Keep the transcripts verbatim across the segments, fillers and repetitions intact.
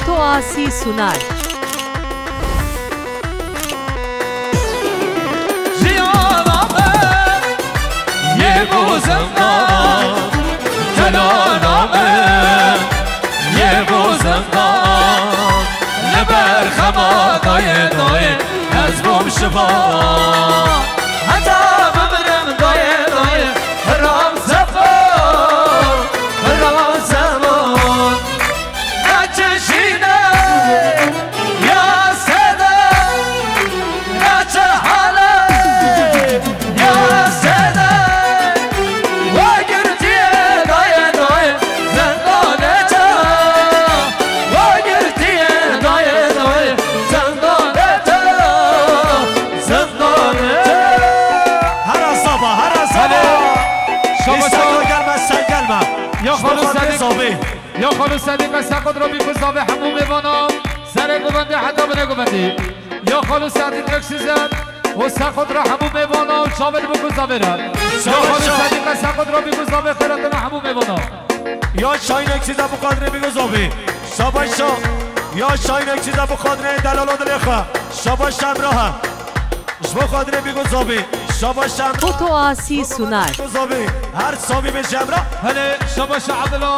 Toasî Sunar. Jiyana me yê bo zindan, celala me yê bo zindan. Li ber xema dayê dayê ez bûm şivan. Heta bimirim dayê dayê hiram zefa, hiram zeman. Ne çi jî ne ya sede, ne çi hale ya sede. We girtiye dayê dayê zindane te. We girtiye dayê dayê zindane te. Zindane te. Hera saba, hera saba. Hadi. Şaba, şaba. Gelme, sen gelme. Ya Xalo Sedîq. Ya Xalo Sedîq, ez Seqot re bî ku zavê hemû mêvana serê govendê heta binê govendî. Ya Xalo Sedîq Eksîze û Seqot re hemû mêvana û çavê li bo ku zavê re. Ya Xalo Sedîq, ez Seqot re bî ku zavê xêratina hemû mêvana. Ya Şahin Eksîze bi xatirê bî ku zavê. Şabaş şa. Ya Şahin Eksîze bi xatirê delala dilê xwe. Şabaş şa Emrah. Ji bo xatirê bî ku zavê. Şabaş şa Emrah. Foto Asî Sunar. Ku zavê. Her savî bê ji Emrah. Hele şabaş şa Adilo.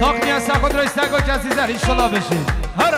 Taktiya Seqot re Seqot Kesîze inşallah beşî. Her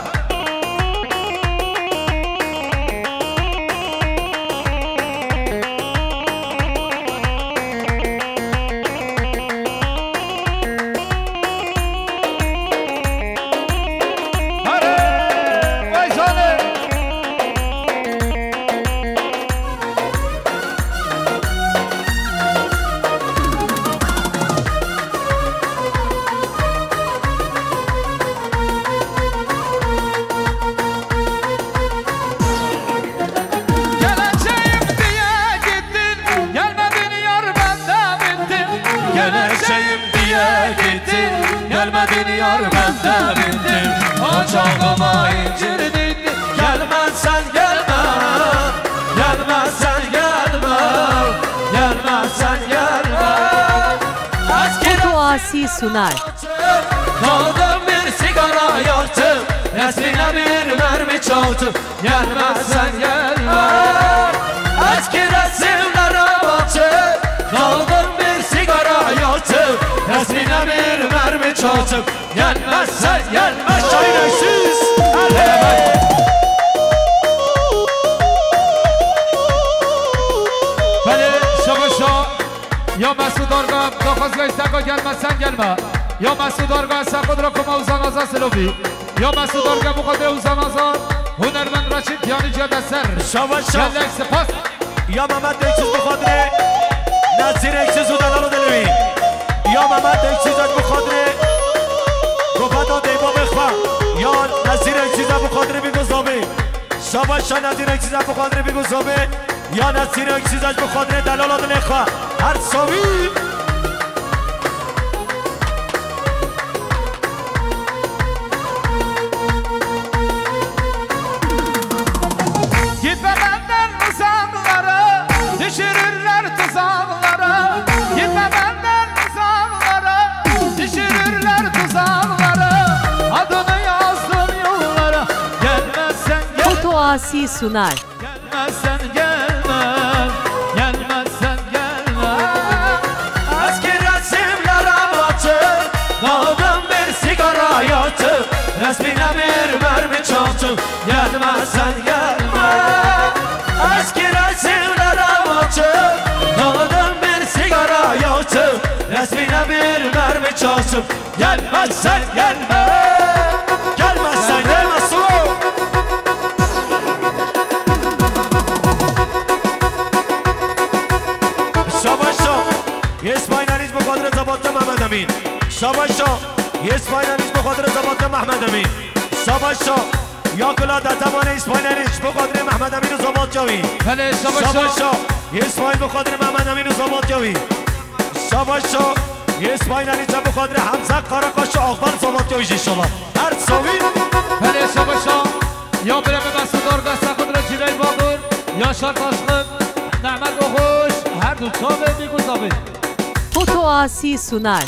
Geleceğim diye gittin, gelmedin yar bende bittin. Geleceğim diye gittin, gelmedin yar bende bittin. Ocağıma incir diktin, gelmezsen gelme, gelmezsen gelme, gelmezsen gelme. Eski Foto Asî Sunar. Daldım bir sigara yaktım, resmine bir mermi çaktım. Gelmezsen gelme. Eski resimlere baktım, daldım bir sigara yaktım, resmine bir mermi çaktım. Gelmezsen gelme. Şahin Eksîze. Belê, şabaş şa. Ya Mesûd Arga, daxwazgehê Seqo, gelmezsen gelme. Ya Mesûd Arga, Seqo dira koma Uzan Azad Silovî. Ya Mesûd Arga, bi xatirê Uzan Azad, hunermend Reşîd Yanî Cedeser. Şabaş şa. Gelek spas. Ya Mehmet Eksiz, bi xatirê Nezîr Eksiz û delalo dilê wî. Ya Mehmet Eksiz, bi xatirê govenda deybabê xwe. Ya Nezîr Eksiz, bi xatirê bî ku zavê. Şabaş şa Nezîr Eksiz, bi xatirê bî ku zavê. Ya Nezîr Eksiz, bi xatirê delala dilê xwe. Her savî. Gitme benden uzaklara, düşürürler tuzaklara. Gitme benden uzaklara, düşürürler tuzaklara. Adını yazdım yollara, gelmezsen gel. Foto Asî Sunar. Gelmezsen gelme, gelmezsen gelme. Eski resimlere baktım, daldım bir sigara yaktım. Resmine bir mermi çaktım, gelmezsen gelme. Eski resimlere baktım, daldım bir sigara yaktım. Resmine bir mermi çaktım. Gelmezsen gelme. Gelmezsen gelme Sulo. Şabaş şa. Yê spayna nîç bi xatirê zebatê Mehmed Emîn. Şabaş şa. Yê spayna nîç bi xatirê zebatê Mehmed Emîn. Şabaş şa. Ya kula dete mane Îsmaîl Erîç, bi xatirê Mehmed Emîn û zavatya wî. Belê, şabaş şa. Şabaş şa. Yê Îsmaîl bi xatirê Mehmed Emîn û zavatya wî. Şabaş şa. Yê Îsmaîl Erîç, bi xatirê Hemze Karakaş û Akbar zavatya wî jî inşallah. Her savî. Belê, şabaş şa. Ya birê min Mesûd Arga, Seqo dira Cîlay Badur, Yaşar Taşkın, Mehmet Oxuş, her du çavê bî ku zavê. Foto Asî Sunar.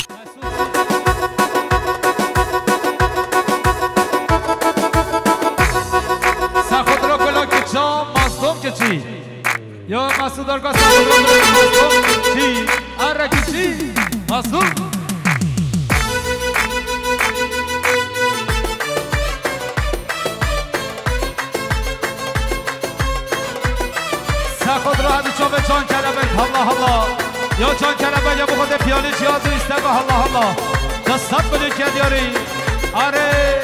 Darga Seqodra Masum. Çi? Araki çi? Masum. Seqodra hadi çavê Can Kelebek. Allah Allah. Ya Can Kelebek ya bu kadar piyanî ya tu isteme Allah Allah. Da sat bile kediyari. Are.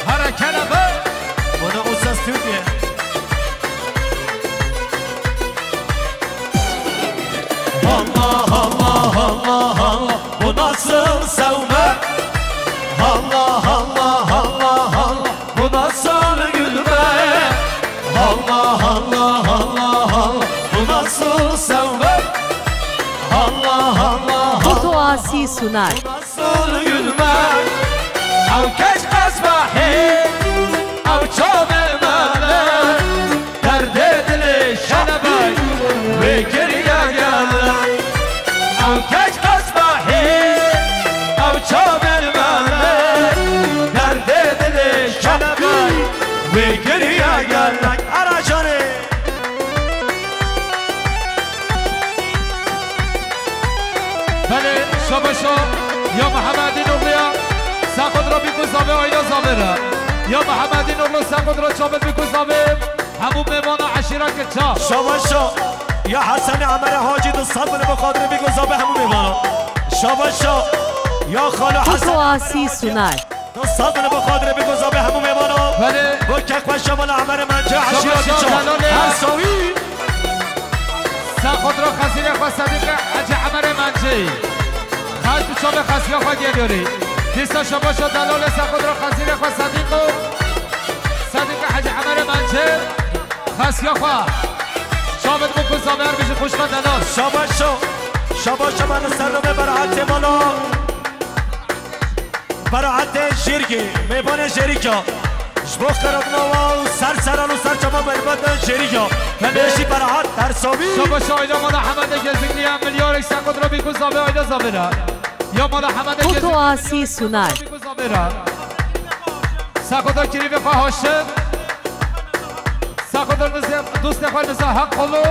Harekene be. Bana o ses Türkiye. Allah, Allah, Allah, Allah. Bu nasıl sevmek? Allah, Allah, Allah, Allah. Bu nasıl gülmek? Allah, Allah, Allah, Allah. Bu nasıl sevmek? Allah, Allah, Allah. Foto Asi Sunar. Bu nasıl gülmek? Ew keç qesbahî, ew çavê me. Derdê dilê şenebay, wê geriya gelek. Ew keç qesbahî, ew çavên me. Derdê dilê şenebay, wê geriya gelek. Ara canê. Belê, şabaşa, ya Mihemedîn oğlu ya. Seqodra bîku zavê ayda zavê re. Ya Mihemedîn oğlu Seqodra çavê bîku zavê. Hemû mêvana eşîra Kirça. Şabaşo. Ya Hesenê Emerê Hacî, du sed bine bi xatirê bî goza be hemû mêvana. Şabaşo. Ya Xalo Hesen. Foto Asi Sunar. Du sed bine bi xatirê bî goza be hemû mêvana. Belê. Bu kek xweşa mala Emerê Mencê eşîra Kirça. Şabaşo, delalê. Her sawî. Seqodra xezîrê xwe Sedîqê Hecî Emerê Mencê. Xalk û çavê xesiya xwe geliyorî. Dîsa şabaşo delalê Seqodra xezîrê xwe Sedîqo. Sedîqê Hecî Emerê Mencê. Xesiya xwe. Çavê dibo ku zavê her bijî xwişka delal. Şabaşo. Şabaşo me li ser navê Beraetê mala. Beraetê Jêrgê. Mêvanê Jêrîka. Ji bo qeradnava û ser seran û ser çava berbat Jêrîka. Belê. Bêjî Beraet Tersavî. Şabaşo ayda mala Hemedê Gezikliye. Milyarek Seqodra bîku zavê ayda zavê re. Ya mala Hemedê Foto Gezikliye. Asi Sunar. Bîku zavê re. Seqodra kirîvê xwe Haşim. Seqodra nizê, dostê xwe niza Heq Xolo,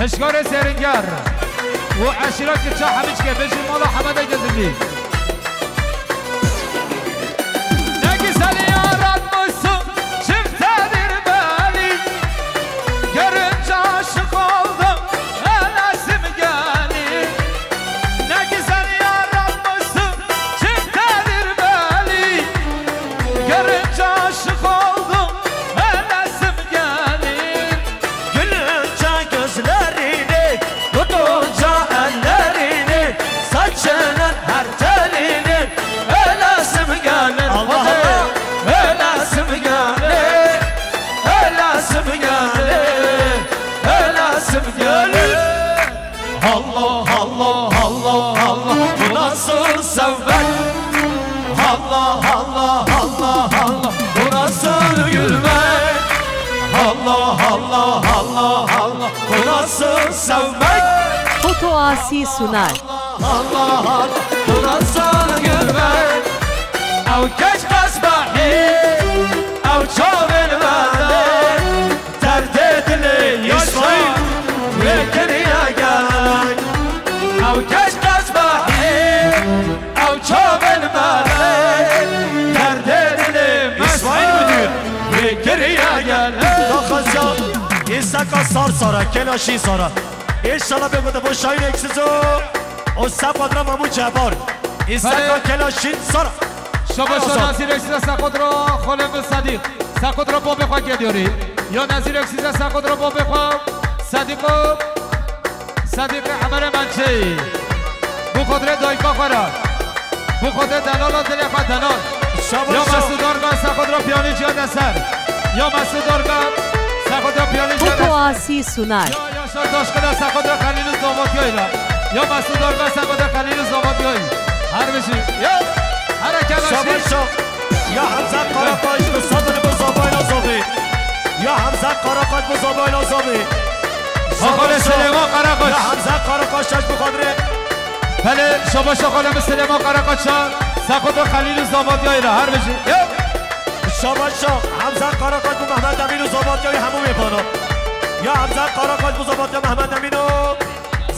hişkarê Zêringer û eşîra Kirça Hemîçkê bêjî mala Hemedê Gezimlî. Ne güzel yaratmışsın çifte bir beli, görünce aşık oldum. Helesim geldi. Ne güzel yaratmışsın çifte bir beli. Görünce aşık oldum. Helesim geldi. Gülünce gözlerini, tutunca ellerini, saçının her telini. Helesim geldi. Allah Allah. Helesim geldi. Helesim geldi. Helesim geldi. Allah, Allah, Allah, Allah, bu nasıl sevmek? Allah, Allah, Allah, Allah, bu nasıl gülmek? Allah, Allah, Allah, Allah, bu nasıl sevmek? Foto Asi Sunar. Allah, Allah, bu nasıl gülmek? Ew keç qesbahî, ew çavên me. Derdê dilê Yaşa. Wê kiriye gelek. Ew keç qesbahî, ew çavên me. Derdê dilê Mesîd. Wê kiriye gelek. Daxwaza, îsaka sar sara, kela şî sara. Înşallah bê xwe de bo şaîrek sizo. O Seqodra Mamû Cebar. Îsaka Hadi. Kela şî sara. Şabaşa Azad. Nazîrek size Seqodra xolê min Sedîq. Seqodra babê xwe geliyorî. Ya Nazîrek size Seqodra babê xwe. Sedîqo. Sedîqê Emerê Mençeyî. Bu xodrê dayika xwe re. Bu xodrê delala dilê xwe delal. Şabaş. Ya Mesûd Argan Seqodra piyanî ciya de ser. Ya Mesûd Argan Seqodra piyanî ciya de ser. Foto Asi Sunar. Ya Yaşar Taşkıla Seqodra Xelîlî Zavatiyayî re. Ya Mesûd Argan Seqodra Xelîlî Zavatiyayî. Her bijî. Ya. Herekela şî. Şabaş. Ya Hemza Karabaş, sabır bu zabayla zabayla. Ya Hemze Karakaş bi zavayla zavê. Xalê Silêman Karakaş. Ya Hemze Karakaş şaş bi xatirê. Belê, şabaş xalê min Silêman Karakaşa. Sexotra Xelîl û zavatiyayê re her bijî. Yo. Şabaş Hemze Karakaş bi Mehmet Emîn û zavatiyayê hemû mêvana. Ya Hemze Karakaş bi zavatiya Mehmet Emîn û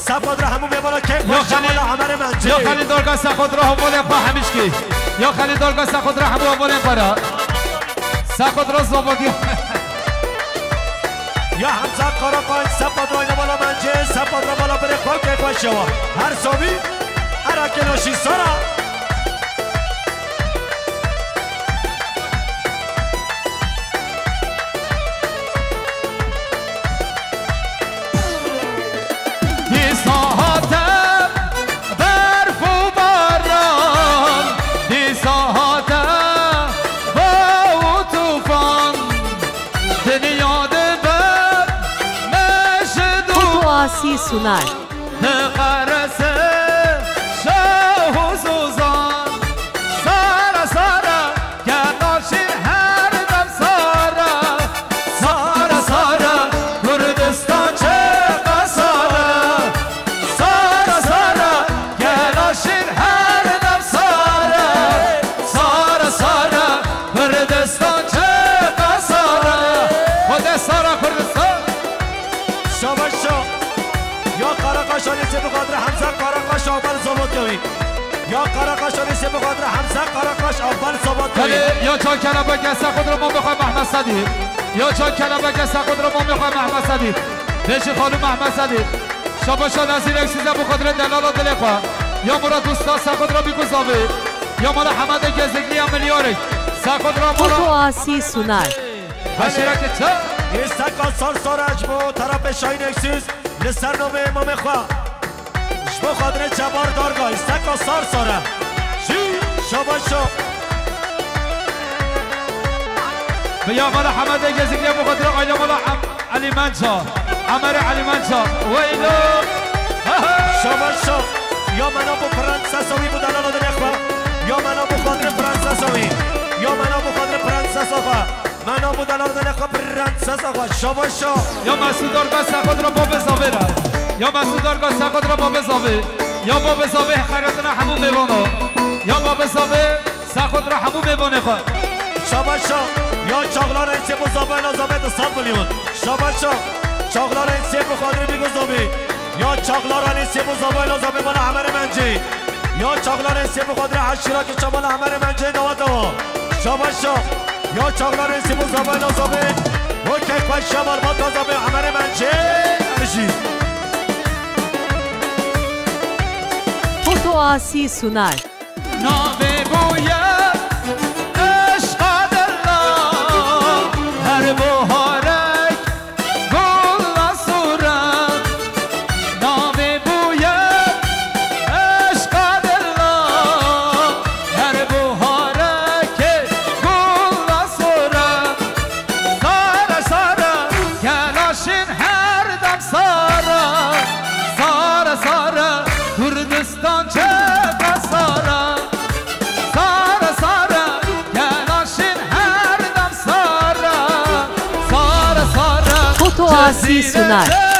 Sexotra hemû mêvana keyf Ya xweş Xelîl, Cemal Emerê Mencî. Ya Xelîl Darga Sexotra hevalên xwe hemîşkî. Ya Xelîl Darga Sexotra hemû hevalên xwe re. Sexotra zavatiya. Ya Hemze Karakaş, Sexotra ine bala Mencî, Sexotra bala birê xwe keyf xweş şewa. Her savî, era kêlaşî sara. Dîsa hate berf û baran, dîsa hate baw û tufan, dinya dibe meşid û Foto Asî Sunar. Diqerese şah û zozan. Sare sare, Gelaşîn her dem sare. Sare sare, Kurdistan çiqa sare. Sare sare, Gelaşîn her dem sare. Sare sare, Kurdistan çiqa sare. Xwedê sare Kurdistan. Şabaş şa. Ya Karakaş Alî Sê bi xatirê Hemze Karakaş Abel Zavotya wî. Ya Karakaş Alî Sê bi xatirê Hemze Karakaş Abel Zavotya wî. Belê, ya çand kelebeke Sexotra mamê xwe Mehmet Sedî. Ya çand kelebeke Sexotra mamê xwe Mehmet Sedî. Bêjî xalû Mehmet Sedî. Şabaş şa Nezîrek Sîze bi xatirê delala dilê xwe. Ya Murat Usta Sexotra bî ku zavê. Ya mala Hemedê Gezikli ya milyarek. Sexotra mala Foto Asî Sunar. Beşîreke çi? Îsteka sar sar e ji bo terapê Şahîn Eksîz li ser navê mamê xwe. Ji bo xatirê Cebar Darga, îsteka sar sar e. Jî şabaş şa. Bi ya mala Hemedê Gezikliye bi xatirê aile mala Em-, Elî Menca. Emerê Elî Menca. Weylo. Şabaş şa. Ya mena bo prensesa wî bi delala dilê xwe. Ya mena bo xatirê prensesa wî. Ya mena bo xatirê prensesa xwe. Mena bo delal dilê xwe prensesa xwe şabaşa. Ya Mesûd Darga Sexotra babê zavê re. Ya Mesûd Darga Sexotra babê zavê. Ya babê zavê xeyretina hemû mêvana. Ya babê zavê Sexotra hemû mêvanê xwe. Şabaşa. Ya çaxlarên sê bo zavê la zavê di sed milyon. Şabaşa. Çaxlarên sê bo xatirê bî bo zavê. Ya çaxlarên sê bo zavê la zavê bana Emerê Mencê. Ya çaxlarên sê bo xatirê eşîra ki çamala Emerê Mencê dawa dawa. Şabaşa. Ya çaxlarên sê bo zavê la zavê. Wekey xweş şemal bata zavê Emerê Mencê. Erjî. Foto Asî Sunar. Navê bûye eşqa dilla, her buharek gul nasûre. Navê bûye eşqa dilla, her buharekê gul nasûre. Sare sare, Gelaşîn her dem sare. Sare sare, Kurdistan çiqa sare. Sare sare, Gelaşîn her dem sare. Sare sare, Foto Asî Sunar.